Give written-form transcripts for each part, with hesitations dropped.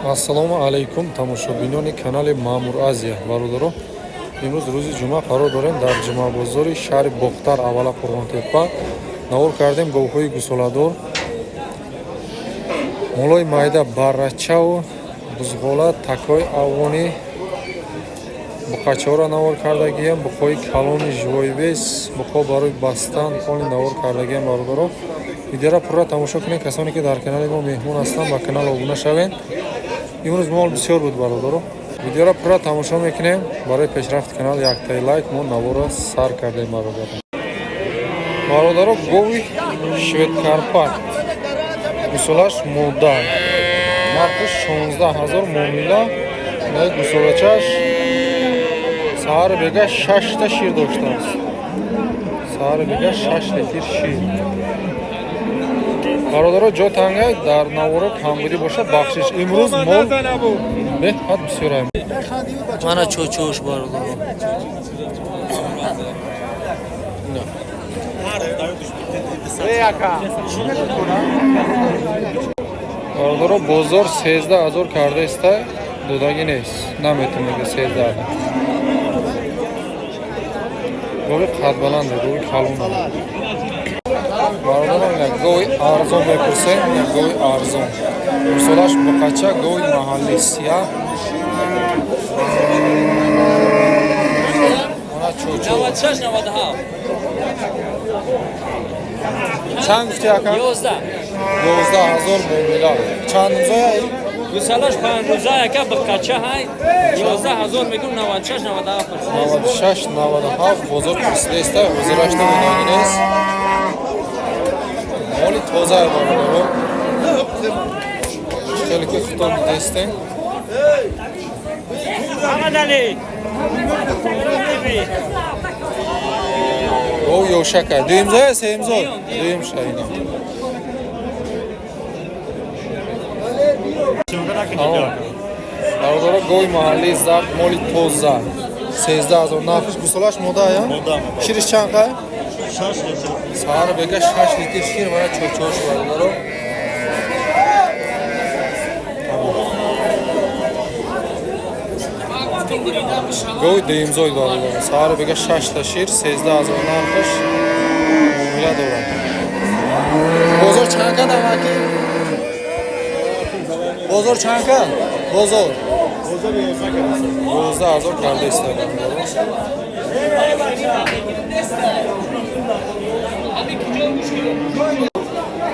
Ассалому алайкум, тамошобинони канали Маъмур Азия. Бародаро, имрӯз рӯзи ҷумъа қарор дорем дар ҷумъабозори шаҳри Бохтар, аввала Қурғонтеппа. Навор кардем говҳои гусоладор, молои майда, баррачаву бузғола, такҳои афғонӣ, буқачаҳоро навор кардагием, буқҳои калони живойвес, буқҳо барои бастан поли навор кардагием. Бародаро, видеоро пурра тамошо кунед. Касоне ки дар канали мо меҳмон ҳастанд, ба канал обуна шавед. Имрӯз мол бисёр буд, бародаро. Видеоро пурра тамошо мекунем. Барои пешрафти канал яктаи лайк. Мо наворро сар кардем, бародаро. Бародаро, гови Шведкарпат, гусолаш мода, нархиш 16 000, муомила. Гусолачаш саҳари бега шашта шир доштааст, саҳари бега 6 литр шир. Бародаро, ҷо тангай, дар наворо камбудӣ бошад, бахшиш. Имрӯз мол беҳад бисёр. Мана чочош, бародаро. Бародаро, бозор 13 000 кардаиста, додагӣ нест, наметонега сездаҳ. Гови қадбаланде, гови калона. Бародарон, як гови арзон мепурсем, як гови арзон. Мисолаш буқача, гови маҳалли сия. Мана чочо. 96, 97. Чанд гуфти, ака? 11. 11 000, муомила. Чанд рӯзая? Гусалаш 5 рӯза, яка, буқача ҳай. 11 000 мегум, 96, 97 пурсид. 96, 97 бозор пурсидаиста, ҳозирашта додагӣ нест. Моли тозае, бародаро. Хеле ки худтон дидаистем. Муҳаммадалӣ. Гов ёшака. Дуюмзоя, сеюмзой? Дуюм шаина. Тамом. Бародаро, гови маҳаллии зард, моли тоза. 13 000 нархиш, гусолаш мода я? Шириш чанд қай? 6 литр. Саҳар бега 6 литр шир, мана чочош, бародаро. Гови дуюмзой, бародаро. Саҳар бега шашта шир, 13 000 нархиш, муомила дорад. Бозор чанд кад, амаки? Бозор чанд кад? Бозор? Бозор 11 карда. 11 000 карда истода, бародаро.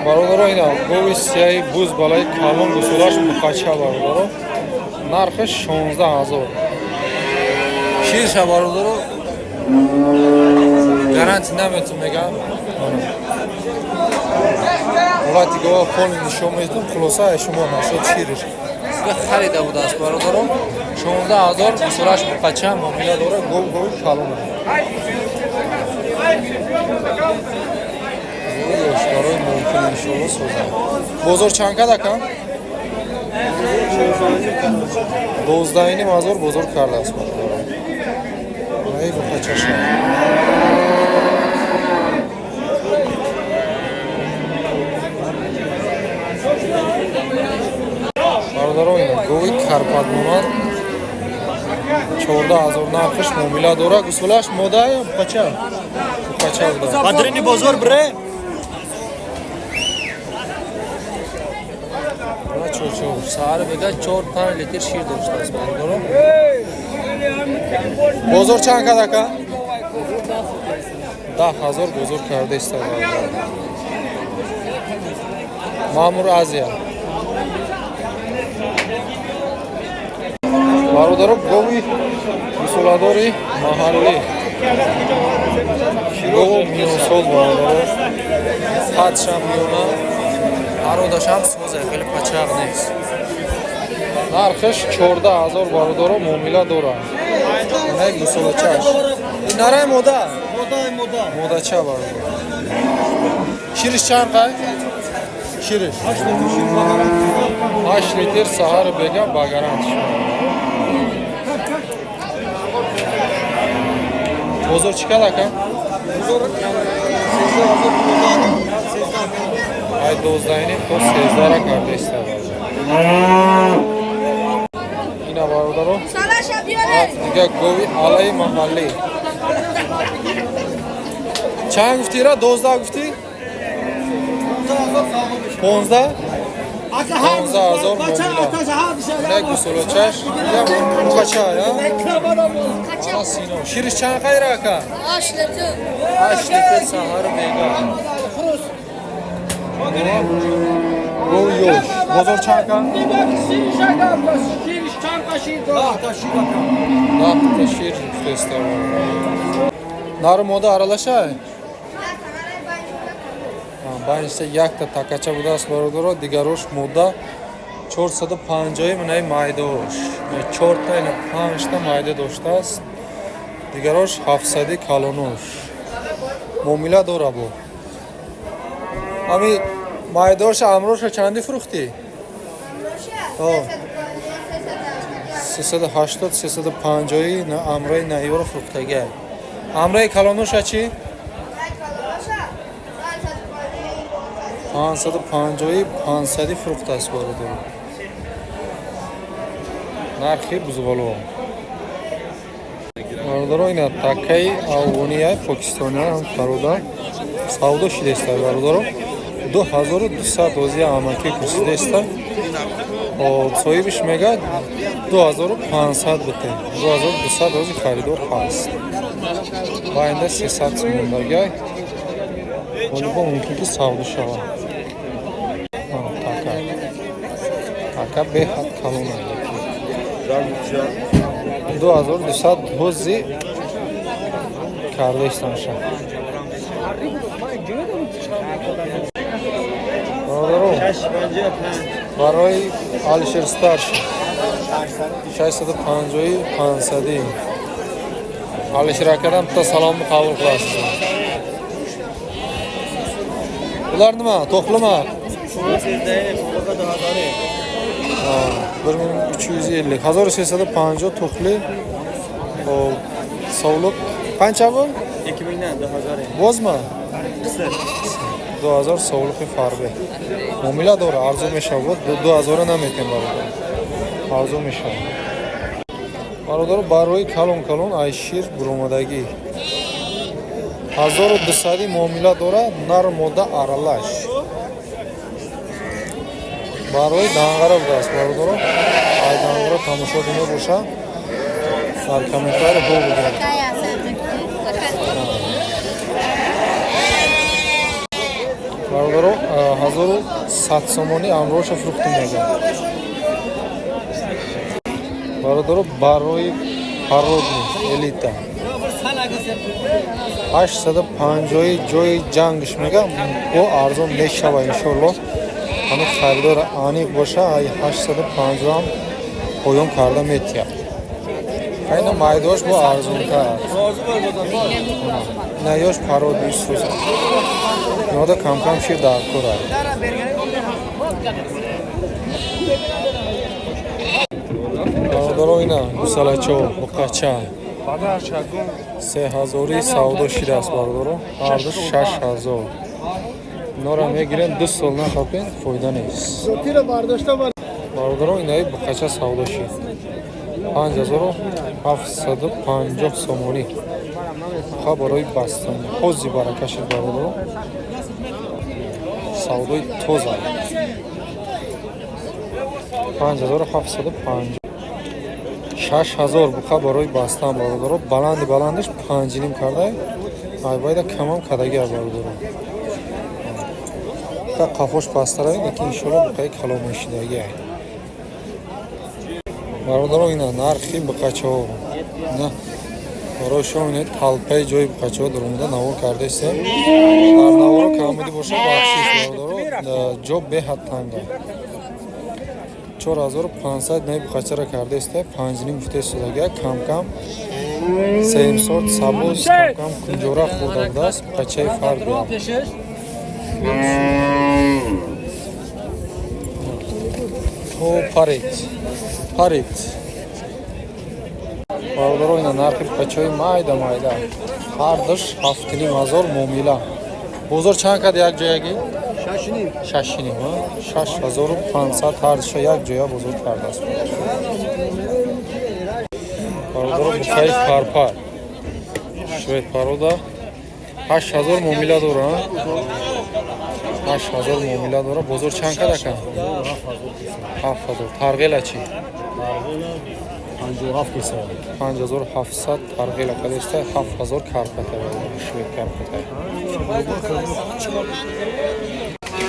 Бародаро, ина гови сияи буз балаи калон, гусолаш буқача, бародаро. Нархиш 16 000. Ширша, бародаро, гарантӣ наметун мегам. Ҳолати гова поли нишон метун, хулоса ай шумо нашуд шириш. Харида будааст, бародаро. 16 000, гусолаш буқача, муомила дора, гов гови калона. Ёш барои мумкин иншолло созад. Бозор чанд кад, ака? 12,5 ҳазор бозор кардааст, бародаро. Ай буқачаша. Бародаро, ина гови карпатмонанд, 14 000 нархиш, муомила дора, гусолаш мода ё буқача? Буқача буда. Падрини бозор бре. Мана чочо, саҳар бега 4-5 литр шир доштааст, бародаро. Бозор чанд кад, ака? 10 000 бозор карда истода. Маъмур Азия. Бародаро, гови гусоладори маҳаллӣ. Гово миёнсол, бародаро. Қадшам миёна, ҳародашам созе, хеле пачақ нест. Нархиш 14 000, бародаро, муомила дорад. Инаи гусолачаш. Ин нарай мода? Мода, мода. Модача, бародаро. Шириш чанд қай? Шириш? 8 литр шир ба гарант. 8 литр саҳари бега ба гарант. Бозор чӣ кад, ака? Бозор 13 000, 13. Ай 12,5 то сездаҳра карда истода. Бародаро, дига гови алаи маҳаллӣ. Чанд гуфтӣ ра? 12 гуфтӣ? 15? 15 000 муомила. Инак гусолачаш. Муқача, я? Сино. Шириш чанд қайра, ака? 8 литр саҳару бега. Гови ёш. Бозор чанд ка? 10 та шир гуфтеста. Нару мода аралашай? Байниста якта такача будааст, бародаро, дигарош мода. 450 минаи майдаош. Чорта, ина панҷта майда доштааст. Дигарош 700 калонош. Муомила дора бо. Ами майдаоша, амроша чанди фурӯхтӣ? 380, 350 амраи наиёро фурӯхтагиай. Амраи калоноша чӣ? 550, 500 фурӯхтааст, бародаро. Нархи бузбало. Бародаро, ина такаи афғония, покистония ҳам парода савдо шидеста, бародаро. 2200 озия амакӣ пурсидеста. Соҳибиш мегӯяд, 2500 бите. 2200 ози харидор ҳаст. Ва инда 300 сомондагиай. Ғолибо мумкин ки савдо шавад. Така. Така беҳад калона. 2200 ҳози кардаистанша. Бародаро, барои Алишер Старши 650, 500. Алишер акадан bitta salomni qabul qilasiz. Bular nima? To'qlimi? 1350, 1350 to'qli. Hop, sovliq qancha bu? 2000dan 2000. Bozmi? 2000 sovliqi farbe. Муомила дора, арзон мешавад. 2000 наметем, бародар. Арзон мешавад. Бародар, барои калон калон ай шир буромадагӣ. 1200 муомила дора, нар мода аралаш. Барои данғара будааст, бародаро. Ай данғара тамошо дино боша. Дар комментари бо бигӯед. Бародаро, 1100 сомонӣ амроша фурӯхтум мегӯяд. Бародаро, барои пародни элита 850 ҷои ҷангш мега, бо арзон мешава иншоалло. Ҳамин харидор аниқ боша, ай 850 ҳам поён карда метиҳад. Айна майдош бо арзонтар. Инаёш пародни сӯза. Инода камкам шир дар кор аст. Бародаро, ина гусалачо, буқача 3000 савдо шидааст, бародаро. Ҳарду 6000. Инора мегирем, 2 сол нахапем, фоида нест. Бародаро, инаи буқача савдо шид. 5750 сомонӣ. Ха барои бастан. Ҳози барака шид, бародаро. Савдои тоза. 5750. 6000 буқа барои бастан, бародаро. Баланди баландаш 5,5 карда. Айбайда камам кадаги бародаро. Ка қафош пастара, лекин иншоалло буқаи каломошидаги. Бародаро, ина нархи буқачаҳо. На барои шумо ина талпаи ҷои буқачаҳо даромада навор кардаистем. Дар наворо камиди боша, бахшиш, бародаро, ҷо беҳад танга. 4500 наи буқачара кардаиста, 5,5 гуфтаистодага, кам-кам сеюм сорт сабуз, кам-кам кунҷора хӯрда будааст, буқачаи фарбе. То парид. Парид. Бародаро, ина нархи буқачаҳои майда майда. Ҳардуш 7,5 ҳазор муомила. Бозор чанд кад як ҷоягӣ? 6,5. 6,5, 6500 ҳардуша як ҷоя бозор кардааст. Бародаро, буқаи карпат, швед порода, 8000 муомила дора, 8000 муомила дора. Бозор чанд кад, ака? 7000. Тарғела чӣ? 5700 тарғела кадеста, 7000 карпата, швед карпата.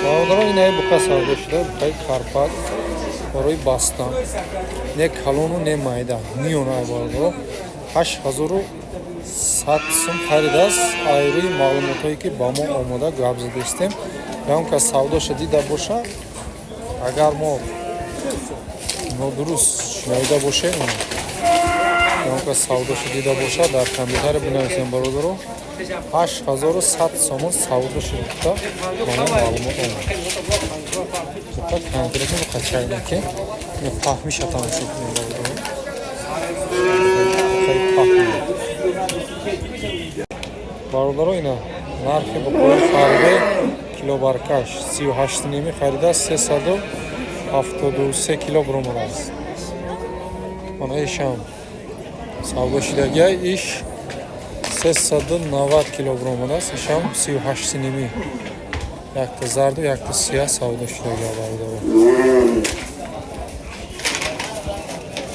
Бародаро, инаи буқа савдо шуда, буқаи карпат барои бастан, не калону, не майда, миёна. Бародаро, 8100 сум харидааст. Ай рӯи маълумотҳое, ки ба мо омода гап задистем, ягон кас савдоша дида боша, агар мо нодуруст шунида бошем, ягон кас савдоша дида боша, дар комментария бинависем. Бародаро, 8100 сомон савдо шуда, ба мо маълумот омад. Буқа конкретно буқачайна, ки паҳмиша тамошо кунем, бародаро, буқаи паҳми. Бародаро, ина нархи буқои фарбе, килобаркаш 38,5 харида, 373 кило баромадааст. Мана, ишам савдо шидагия, иш 390 кило баромадааст, ишам 38,5. Якта зарду, якта сияҳ савдо шидагия, бародаро.